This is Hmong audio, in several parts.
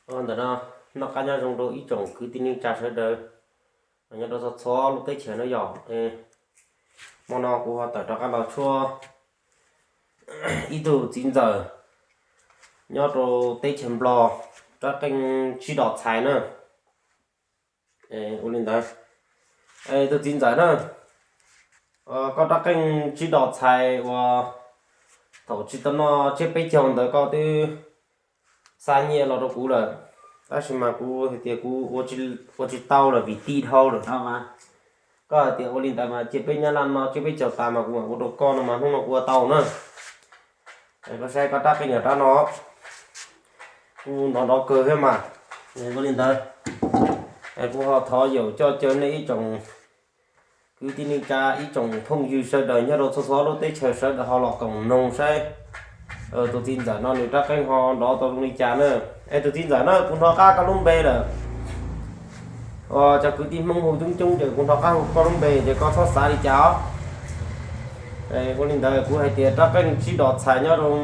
Ntawm no, noj qab nyob zoo rau ib tsoom kwv tij neej tsa sawv daws nyob rau txhua txhua lub teb chaws no yog. Hmo no kuv ho tawm rov qab los tshuab ib tug txiv ntxawm nyob rau teb chaws Nplog, rab qeej tsib dos txhais na. Ua li ntawd, tus txiv ntxawm na, koj rab qeej tsib dos txhais uas thaum tsis tau noj tsiab peb caug ntawd koj twb xa nyiaj los rau kuv lawm, tab sis mas kuv hais tias kuv ua tsis tau lawm vim tij dhau lawm no mas. Koj hais tias ua li ntawd mas cia peb nyab laj no tsiab peb caug tas mas kuv mam ua rau koj no mas hnub no kuv ua tau na. Koj saib koj rab qeej yog rab no, kuv nrov nrov kawg thiab mas. Ua li ntawd, kuv ho thov yaum coj caw nej ib tsoom kwv tij neej tsa, ib tsoom phooj ywg sawv daws nyob rau txhua txhua lub teb chaws sawv daws ho los koom noog saib tus txiv ntxawm no nws rab qeej ho nrov tau zoo li cas na. Es tus txiv ntxawm na, kuv hnov qab koj lub npe lawm. Cov kwv tij Hmoob hu coob coob ces kuv hnov qab hu koj lub npe ces koj txhob xav li cas os. Ua li ntawd kuv hais tias rab qeej tsib dos txhais nyob rau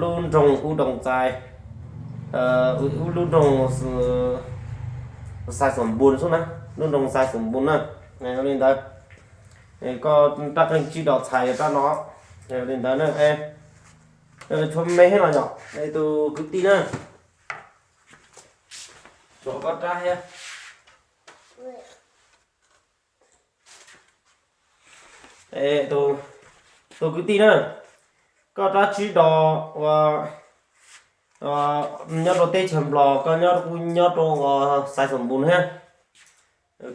lub nroog Ub Doos Txais, lub nroog Xais Xom Npus xwb na, lub nroog Xais Xom Npus na. Ua li ntawd, koj rab qeej tsib dos txhais yog rab no. Ua li ntawd na, tshuav me thiab los yog tus kwv tij na, tshuav koj rab thiab. Tus kwv tij na, koj rab tsib dos uas nyob rau teb chaws Nplog, koj nyob, kuv nyob rau Xais Xom Npus thiab.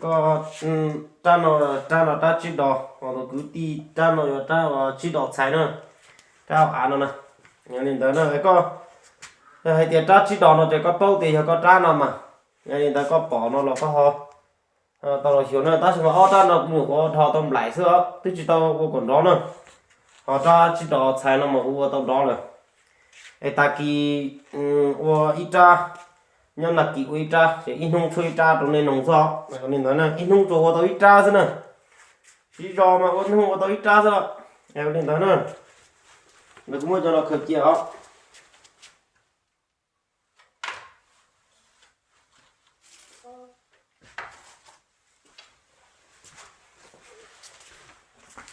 Koj rab no, rab no rab tsib dos, ho tus kwv tij rab no yog rab tsib dos txhais na, rab hauv av no na. Yog li ntawd na, koj hais tias rab tsib dos no ces koj paub tias yog koj rab no mas. Yog li ntawd koj pom no los koj ho tau los xyuas na, tab sis mas ob rab no kuv nyuam qhuav dhos tau nplaim xwb os, twb tsis tau ua kom nrov na. Ho rab tsib dos txhais no mas kuv ua tau nrov lawm. Es tag kis ua ib rab, nyob nag kis ua ib rab, ces ib hnub tshuab ib rab rau nej noog xwb os. Li ntawd na, ib hnub tsuas ua tau ib rab xwb na. Siv zog mas ua ib hnub ua tau ib rab xwb. Li ntawd na, kuv muab cov no khaws cia os.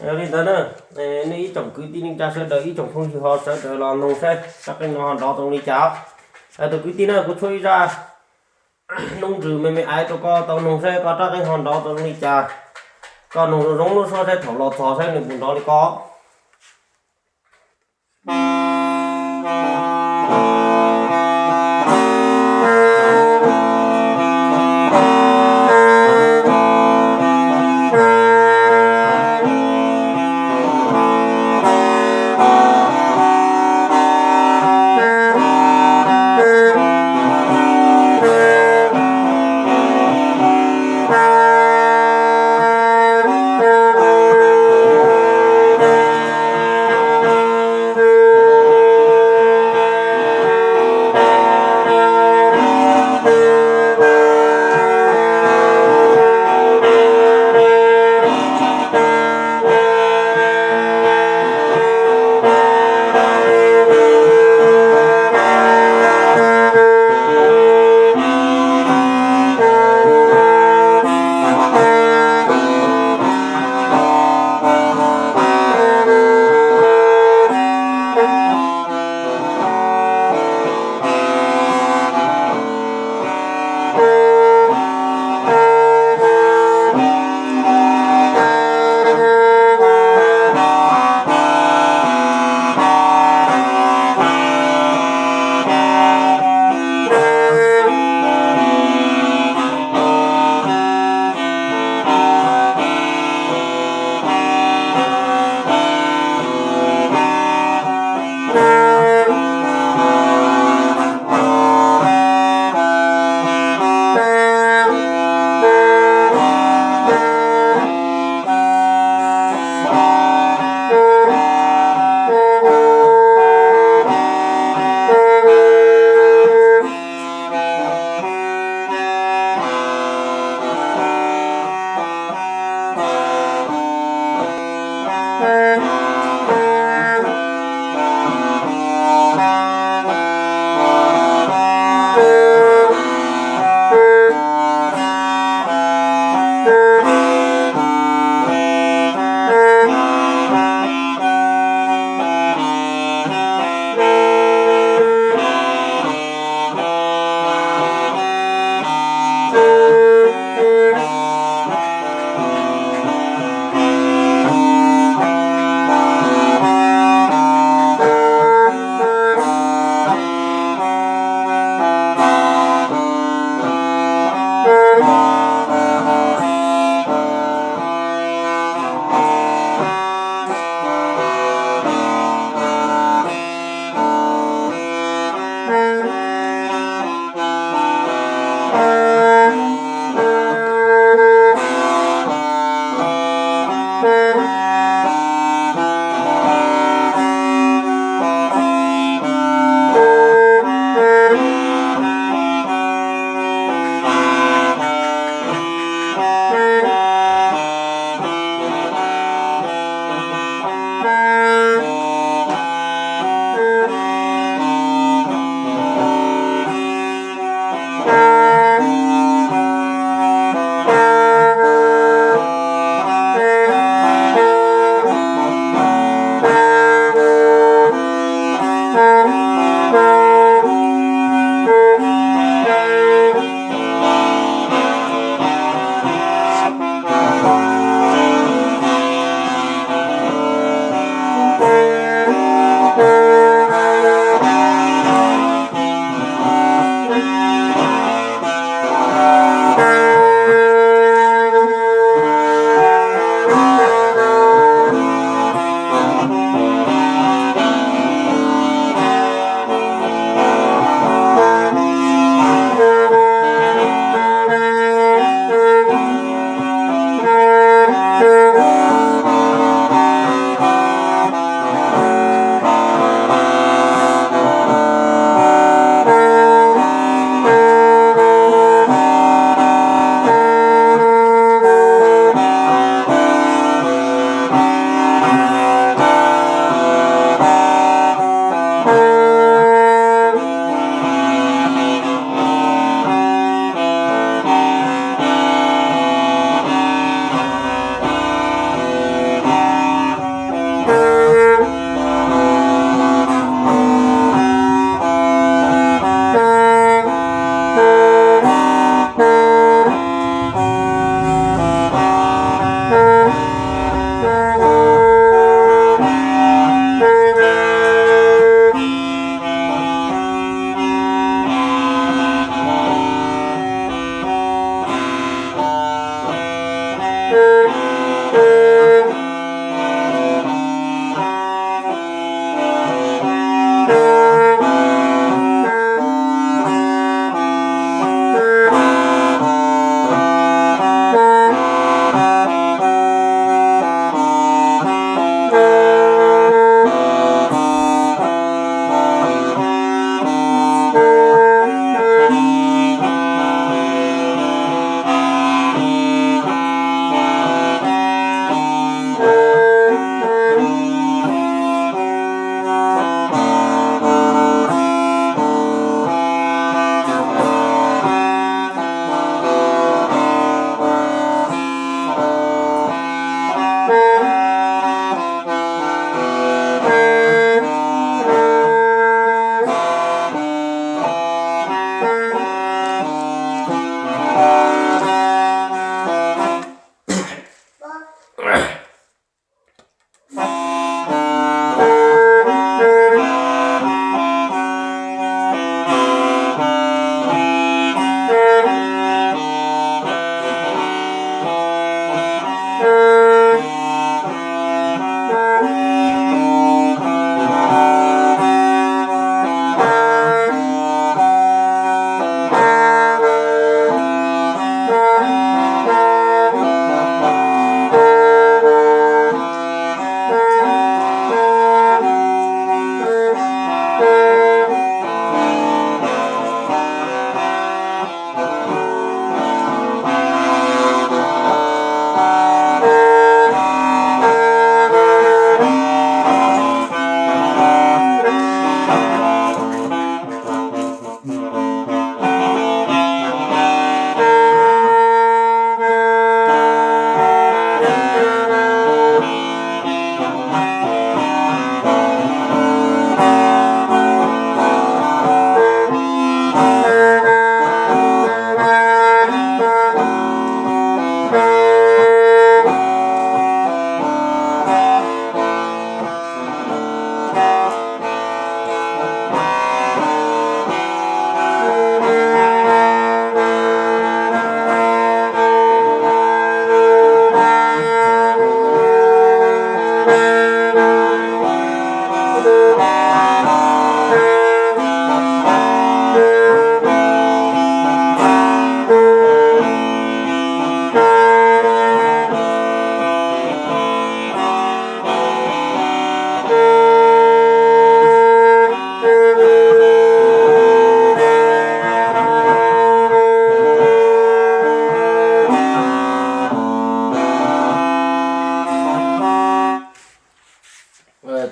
Li ntawd na, nej ib tsoom kwv tij neej tsa sawv daws, ib tsoom phooj ywg ho sawv daws los noog saib rab qeej no ho nrov tau zoo li cas. Tus kwv tij na, kuv tshuab ib zaj noob ntsws me me aiv rau koj tau noog saib koj rab qeej ho nrov tau zoo li cas. Koj noog zoo zoo lub suab saib thaum los txog saib nws puas nrov li koj.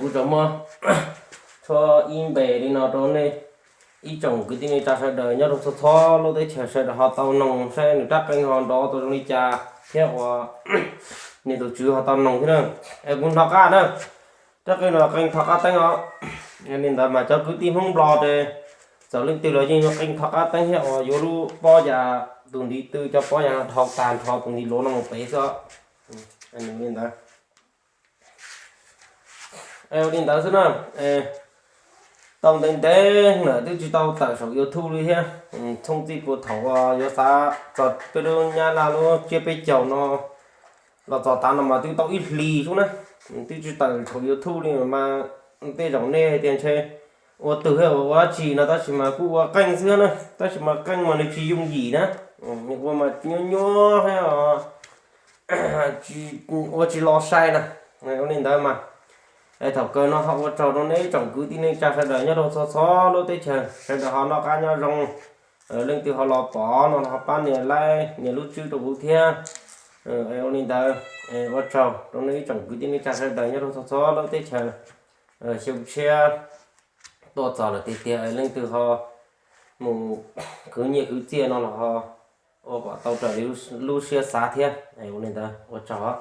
Kuv tsuas muab tshuab ib npe li no rau nej ib tsoom kwv tij neej tsa sawv daws nyob rau txhua txhua lub teb chaws sawv daws ho tau noog saib nws rab qeej ho nrov tau zoo li cas thiab uas nws tus tswv ho tau noog thiab na. Es kuv hnov qab na, rab qeej no qeej thov qab teeb os. Li ntawd mas cov kwv tij Hmoob Nplog ces txawm leej twg los yeej yuav qeej thov qab teeb thiab uas yuav lub pob yas, tus ntiv tw cov pob yas no dhau tag nrho tus ntiv luav no mus pem xwb os. Li ntawd li ntawd xwb na. Tau ntev ntev lawm twb tsis tau tawm saum YouTube li thiab. Txhob txij puag thaum uas yuav xav txog peb lub Nyab Laj lub tsiab peb caug no los txog tav no mas twb tau ib hlis xwb na, twb tsis tawm saum YouTube li mas tej zaum nej hais tias ntshe ua twg thiab ua dab tsi no tab sis mas kuj ua qeej xwb na, tab sis mas qeej mas nws tsis yooj yim na, nws ua mas nyuaj nyuaj thiab ua tsis los sai na. Ua li ntawd mas thaum kawg no ho ua tsaug rau nej ib tsoom kwv tij neej tsa sawv daws nyob rau txhua txhua lub teb chaws sawv daws ho noj qab nyob zoo. Leej twg ho los pom no ho pab nias like nias lub tswb rau kuv thiab. Ua li ntawd ua tsaug rau nej ib tsoom kwv tij neej tsa sawv daws nyob rau txhua txhua lub teb chaws. Xyoo tshiab tuaj txog lawm tiag tiag, leej twg ho mus khwv nyiaj khwv txiaj no los ho ua kom tau raws li lub siab xav thiab. Ua li ntawd ua tsaug.